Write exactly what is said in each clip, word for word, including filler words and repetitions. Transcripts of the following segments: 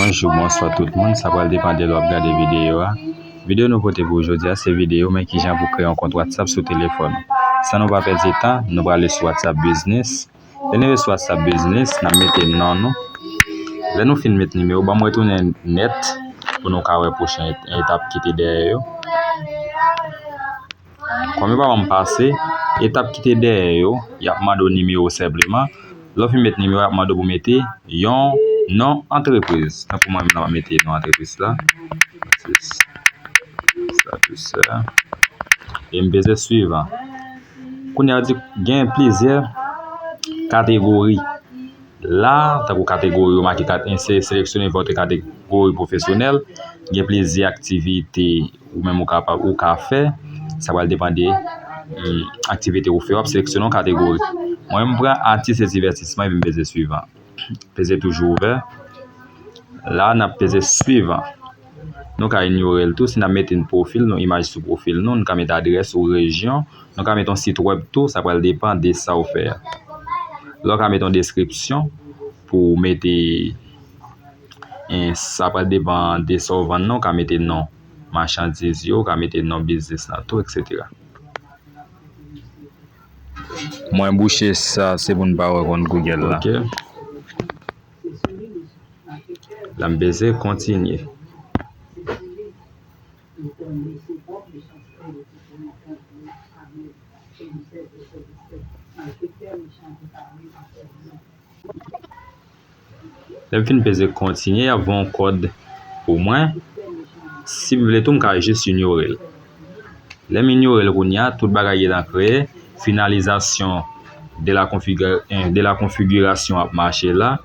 Bonjou, bonswa tout moun. Sa pral depann de lè w ap gade videyo a. Videyo nou pote pou ou jodi a, se videyo men kijan pou kreye yon kont WhatsApp sou telefòn ou. San nou pa pèdi tan, nou prale sou WhatsApp Business. Lè n rive sou WhatsApp Business, n ap mete non nou. Lè nou fin met nimewo, ban m retounen nèt pou nou ka wè pwochen et-, etap ki te dèyè yo. Kòm yo pa ban m pase, etap ki te dèyè yo, y ap mande w nimewo senpleman. Lè w fin met nimewo, y ap mande w pou mete yon non antrepriz. Tankou mwen menm, m ap mete non antrepriz la. Sa tou sè. E m peze swivan. Kounye a, di gen plizyè kategori. La, tankou kategori yo make kat-, se seleksyone vòt kategori pwofesyonèl, gen plizyè aktivite ou menm ou kapab, ou ka fè. Sa pral depann de, mm, aktivite ou fè. W ap seleksyone yon kategori. Mwen, m pran atis e divètisman epi m peze swivan. Peze toujou ouvè. La, n ap peze swivan. Nou ka inyore l tou si n ap mete n pwofil nou, imaj sou pwofil nou, nou ka mete adrès ou rejyon, nou ka mete yon sit wèb tou, sa pral depann de sa ou fè a. Lè w ka mete yon deskripsyon pou w mete, eh, sa pral depann de sa w vann nan, ou ka mete non machandiz yo, ou ka mete non biznis lan tou, etsetera. Mwen bouche sa, se pou n pa wè kont Google la. Ok. La m peze kontinye. Lè m fin peze kontinye, y ap voye yon kòd pou mwen. Si m vle tou, m ka jis inyore l. Lè m inyore l kounye a, tout bagay gentan kreye. Finalizasyon de la konfiga-, eh, de la konfigirasyon ap mache la.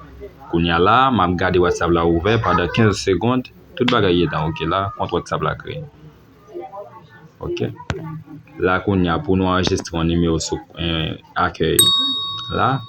Kounye a la, m ap gade WhatsApp la ouvè pandan kenz segonn. Tout bagay gentan oke la, kont WhatsApp la kreye. Ok. La kounye a, pou nou anrejistre yon nimewo sou, eh, akèy la.